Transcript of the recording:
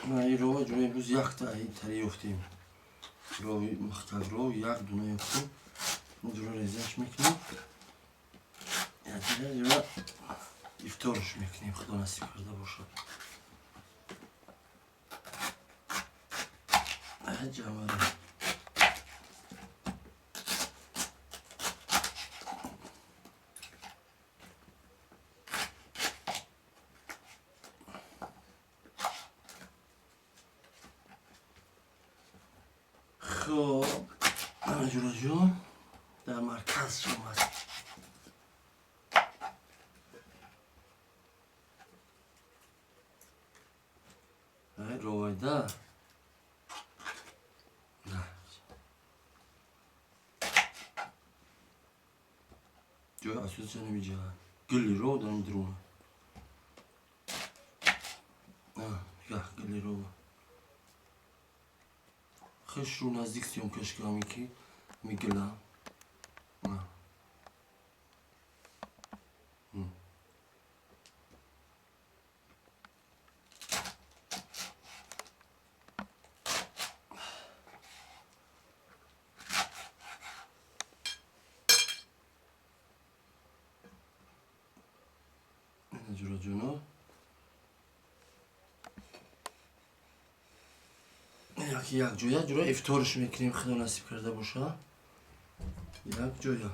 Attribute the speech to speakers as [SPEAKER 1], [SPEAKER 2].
[SPEAKER 1] Ин рова ҷура имрӯз якта тари ёфтем. Рови махтак ров як дуна ёфтем. Ҷура резаш мекунем. Якҷура ифторш мекунем, худо насиб карда бошад. Ҷамара. Хоб, ҷураҷон, дар марказ омад. Ровайда. Ҷои асосиша намеҷаҳад. Гили ров дар ин даруна. Гили рова. Хушрӯ наздик съёмкаш кардам, ки мигила. Ҷураҷоно, як ҷоя ҷура ифторш мекунем, худо насиб карда боша, як ҷоя.